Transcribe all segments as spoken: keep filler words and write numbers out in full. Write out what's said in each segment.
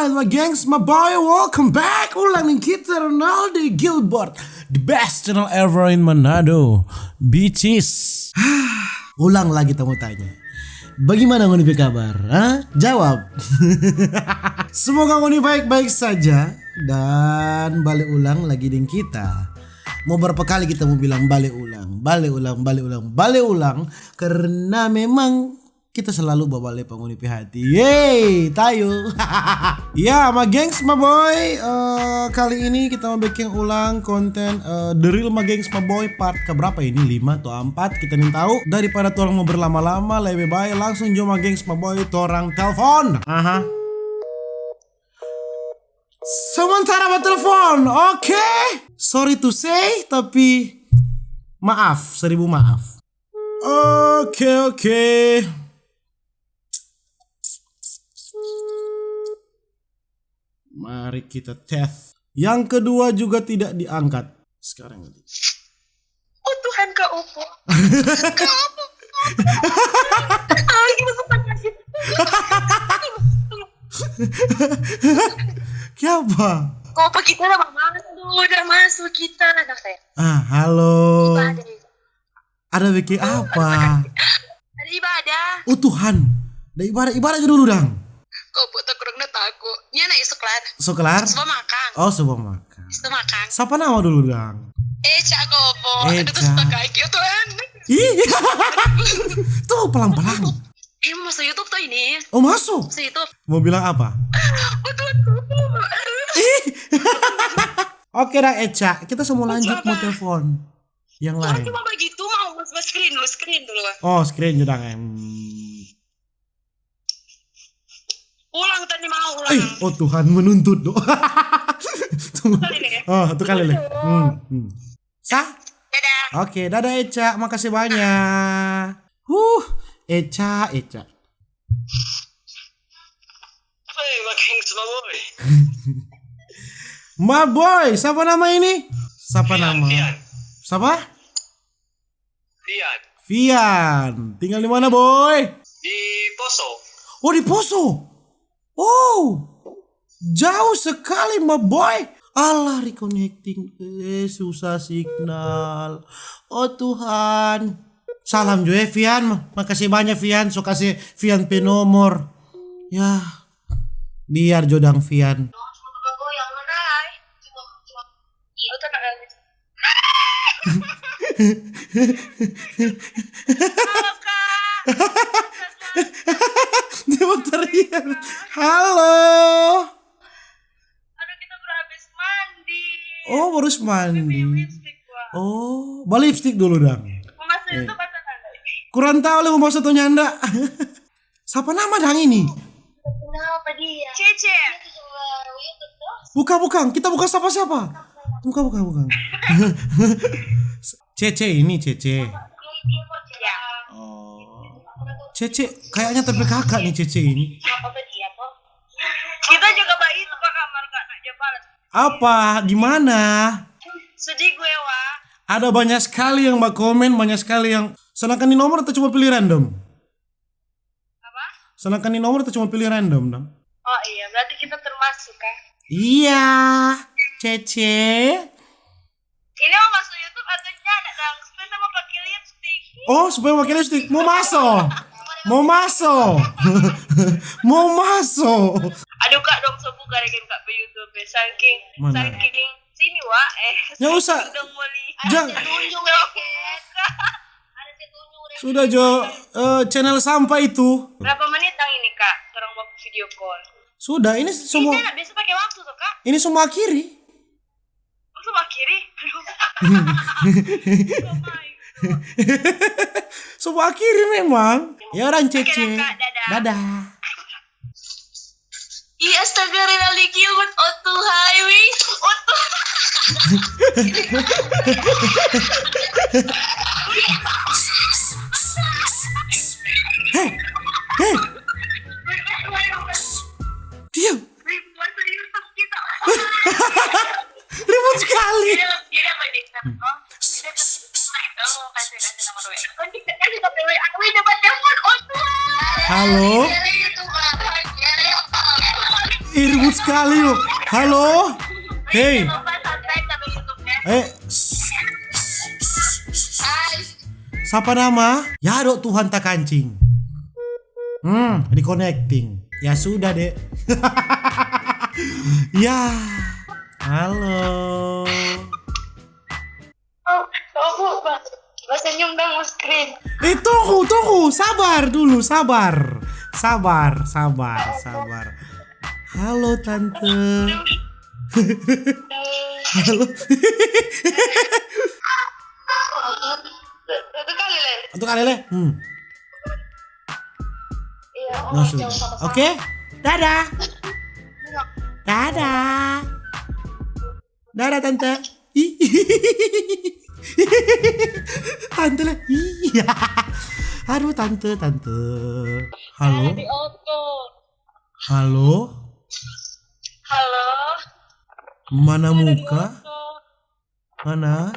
My gengs, my boy, welcome back. Ulang deng kita, Ronaldo Gilbert, the best channel ever in Manado, bitches. Ulang lagi, tamu tanya. Bagaimana ngoni pe kabar? Ha? Jawab. Semoga ngoni baik-baik saja dan bale ulang lagi deng kita. Mau berapa kali kita mau bilang bale ulang, bale ulang, bale ulang, bale ulang, karena memang kita selalu babale pa ngoni pe hati. Yeay, tayo. Ya, my gengs, my boy. Eh, kali ini kita mau bikin ulang konten, eh, The Real My Gengs My Boy part keberapa ini? Lima atau empat? Kita nih tahu. Daripada torang mau berlama-lama, lebih baik langsung jo, my gengs, my boy, torang telepon. Aha. Sementara batelefon, oke? Sorry to say, tapi maaf, seribu maaf. Oke, oke. Mari kita tes. Yang kedua juga tidak diangkat. Sekarang lagi. Oh Tuhan, Kak Opo. Kak Opo. Lagi masuk sakit. Kiapa? Kok apa kita udah masuk, udah masuk kita, nah, kayak Ah, halo. Ibadah. Ada bikin apa? Ada ibadah. Oh Tuhan, ada ibadah, ibadah aja dulu dang. Kok buat aku dong tako. Nya na isu kelar. So kelar? Suba makan. Oh, suba makan. Suba makan. Sapa nama dulu dang? Eca, Kak Opo. Aduh, Eca. Suka kaki, oh Tuhan. Ih, tuh pelan-pelan. Eh, mau masuk YouTube tuh ini. Oh, masuk? Masuk YouTube. Mau bilang apa? Oh Tuhan, Kak Opo. Ih. Oke dah, Eca, kita semua lanjut mau telepon yang lain. Cuma begitu mau, mas, mas, screen dulu, screen dulu. Oh, screen juga, em. Ulang tadi mau ulang. Eh, oh Tuhan, menuntut do. Kali deh. Oh, itu kali deh. Hmm, hmm. Sah? Dadah. Oke, dadah Eca, makasih banyak. Huh, Eca, Eca. Hey, my gengs, my boy. My boy, siapa nama ini? Siapa Fian, nama? Fian. Siapa? Fian. Fian. Tinggal di mana, boy? Di Poso. Oh, di Poso. Oh, jauh sekali, my boy. Alah, reconnecting. Eh, susah signal. Oh, Tuhan. Salam jo, eh, Fian. Makasih banyak, Fian. So kasih Fian pe nomor. Ya, biar jo dang, Fian. Halo, Kak. Dia mau teriak. Halo. Aduh, kita baru habis mandi. Oh, baru habis mandi. Tapi lipstick, Kak. Oh, ba lipstick dulu dang. Mau masuk YouTube atau enggak? Kurang tahu le mau masuk atau nyanda. Sapa nama dang ini? Kenapa dia? Cece. Bukan, bukan. Kita bukan sapa-sapa. Bukan, bukan, bukan. Cece ini, Cece. Ya. Oh. Cece, kayaknya tapi kakak nih Cece ini. Kita juga baik itu, Pak, kamar, Kak, nak jabalan. Apa? Di mana? Sedih gue, Wa. Ada banyak sekali yang bakomen, banyak sekali yang, sedangkan di nomor atau cuma pilih random? Apa? Sedangkan di nomor atau cuma pilih random dong? Oh iya, berarti kita termasuk, kan? Iya, Cece. Ini mau masuk YouTube atau enggak, dang? Supaya sama pakai lipstick. Oh, supaya pakai lipstick. Mau masuk? Mau masuk? Mau masuk? Aduh, Kak, dong, so buka reken Kak pe YouTube, ya. Saking, mana? Saking sini, Wa, eh. Nggak usah. Dong, Moli. Jang- Ada tunjuk, ya, oke. Ada tunjuk, ya. Sudah jo, eh, channel sampah itu. Berapa menit yang ini, Kak? Orang buat video call. Sudah, ini semua. Ini biasa pakai waktu tuh, Kak. Ini semua akhiri. Langsung akhiri. Aduh. Oh my God. Semua akhiri memang. Ya orang Cece. Oke, Kak, dadah. Dadah. Ih, astaga, Renaldi Gilbert, oh Tuhan, wih, oh Tuhan. Hei, hei. Diam. Ribut sekali. Halo. Ih, ribut sekali lo. Halo? Hei. Eh. Sapa nama? Ya do Tuhan takancing. Hmm, reconnecting. Ya sudah deh. Ya. Halo. Oh, oh, ba-, basenyum dong, mo screen. Eh, tunggu, tunggu, sabar dulu, sabar. Sabar, sabar, sabar. Halo, Tante. Halo. Satu kali, Le. Satu kali, Le. Hmm. Iya, oh, Langsung. Jauh sama-sama. Oke. Dadah. Dadah. Dadah, Tante. Ih. Tante lah. Ih. Aduh, Tante, Tante. Halo? Di oto. Halo? Halo? Mana muka? Mana?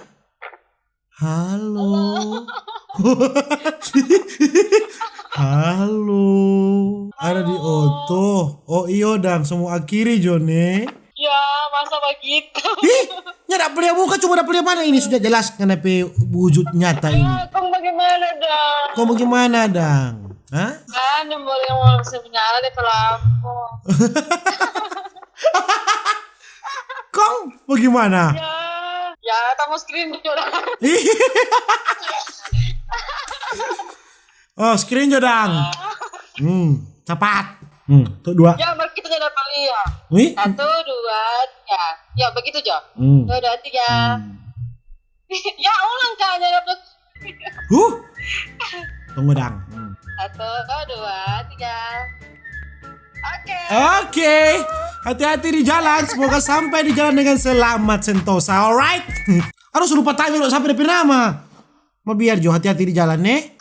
Halo. Halo. Ada di oto. Oh iyo dang, semua akiri jo ne. Ya, masa begitu? Ih, nya dapa lia muka, cuma dapa lia mana ini sudah jelas ngana pe wujud nyata ini. Ya, kong bagaimana dang? Kong bagaimana dang? Hah? Kan yang boleh mau sebenarnya deh kalau aku. Kong bagaimana? Ya, ya, tamu screen dulu. Oh, screen jo dang. Hmm, cepat. Hmm, tu dua. Ya, baru kita dapat lia. Wih. Satu, dua, tiga. Ya, begitu jo. Hmm. Satu, dua, tiga. Hmm. Ya, ulang, Kak, dapat. Huh? Tunggu dang. Hmm. Satu, dua, tiga. Oke. Oke. Hati-hati di jalan. Semoga sampai di jalan dengan selamat, Sentosa. Alright. Aduh, lupa tanya dulu sampai depan nama. Mo biar jo hati-hati di jalan, ne?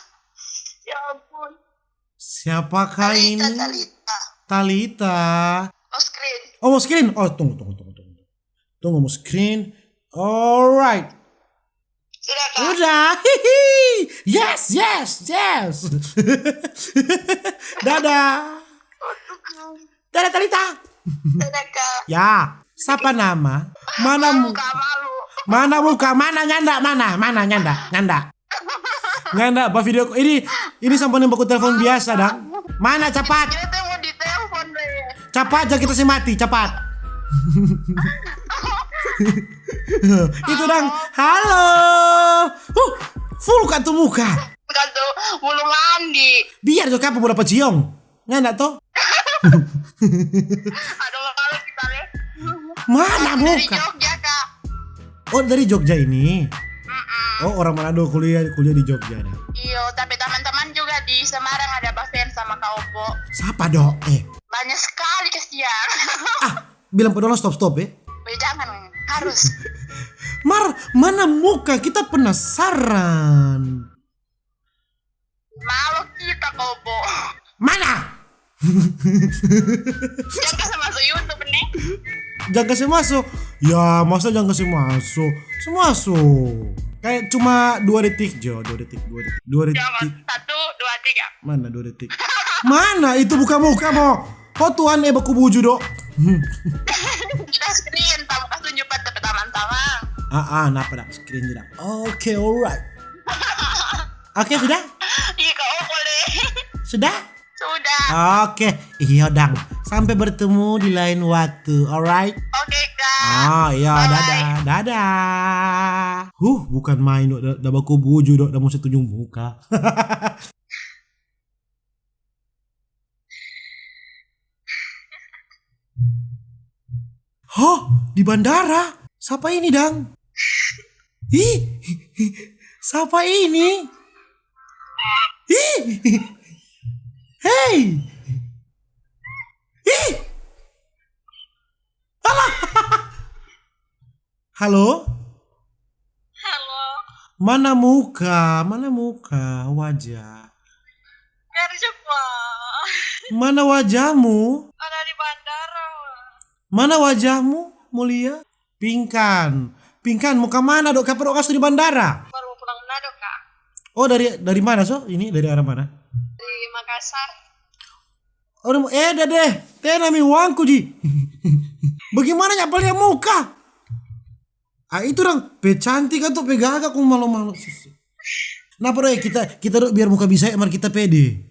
Ya ampun. Siapakah Talita, ini? Talita. Talita. Oh, screen. Oh, mo screen. Oh, tunggu, tunggu, tunggu, tunggu. Tunggu, mo screen. Alright. Sudah, Kak? Udah. Hihi. Yes, yes, yes. Dadah. Dadah, Talita. Dadah, Kak. Ya, sapa nama? Mana mu-, muka, malu. Mana muka? Mana nyanda? Mana? Mana nyanda? Nyanda. Nyanda, ba video ini, ini sampe nembak ku telepon biasa dang. Mana capat? Kita tuh mau ditelepon deh. Capat, jangan kita se mati, capat. Itu dang. Halo. Huh, full ka tu muka. Bukan tuh, belum mandi. Biar jo kapa mo dapa ciong. Nyanda to? Aduh, malu kita deh. Mana muka? Dari Jogja, Kak. Oh, dari Jogja ini? Mm-mm. Oh, orang Manado kuliah, kuliah di Jogja dah. Iyo, tapi teman-teman juga di Semarang ada ba fans sama Kak Opo. Sapa do? Eh. Banyak sekali, kasihan. Ah, bilang pa dorang stop-stop, eh. Eh, jangan, harus. Mar, mana muka? Kita penasaran. Malo kita, Kobo. Mana? Jang kase maso YouTube nih. Jang kase maso. Ya, masa jang kase maso? Se maso. Kayak cuma dua detik jo, dua detik, dua detik. Dua detik. Satu, dua, tiga. Mana dua detik? Mana itu buka muka mo? Ho Tuhan, eh, baku buju do. Kita screen, tamu kas tunjuk pada teman-teman. Ah, ah, napa dah screen tidak? Oke, alright. Oke, sudah? Ih, kau boleh. Sudah? Sudah. Oke, iyo dang. Sampai bertemu di lain waktu, alright? Oke, Kak. Ah, iya, bye. Dadah, dadah. Huh, bukan main do, da, da baku buju do, da musti tunjung muka. Hah? Di bandara? Sapa ini dang? Ih, sapa ini? Ih, hei, ih, alah. Halo? Halo. Mana muka? Mana muka? Wajah. Dari Jepang. Mana wajahmu? Ada di bandara. Mana wajahmu, mulia? Pingkan. Pingkan, muka mana do? Kapa do kas di bandara? Baru pulang Manado, Kak. Oh, dari, dari mana so? Ini dari arah mana? Dari Makassar. Orang, eh, dede, tena mi uangku ji. Bagaimana nya bali muka? Ah, itu dong, pe cantik kan tuh, pe gaga kong malu-malu. Kenapa dong, eh, kita, kita dong biar muka bisa ya, mar kita pede.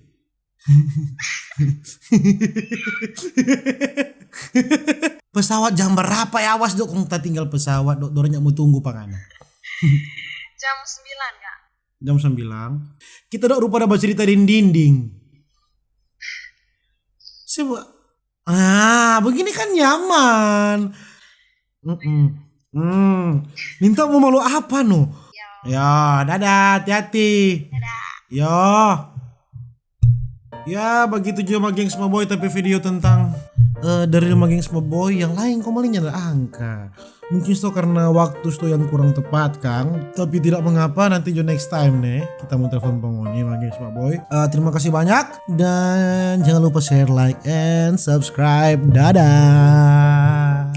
Pesawat jam berapa ya, awas dong, kong tatinggal pesawat dong, dorang nya mo tunggu pa ngana. Jam sembilan, Kak. Jam sembilan. Kita dong rupa ada bacerita dinding-dinding. Coba. Ah, begini kan nyaman. Mm-mm. Hmm. Minta mau malu apa no? Ya, dadah, hati-hati. Dadah. Ya. Ya, begitu juga Mageng Semua Boy, tapi video tentang eh, dari Mageng Semua Boy yang lain kok malah nyanda angka. Mungkin sto karena waktu sto yang kurang tepat kang. Tapi tidak mengapa, nanti jo next time nih kita mau telepon pengoni Mageng Semua Boy. Eh, terima kasih banyak dan jangan lupa share, like, and subscribe. Dadah.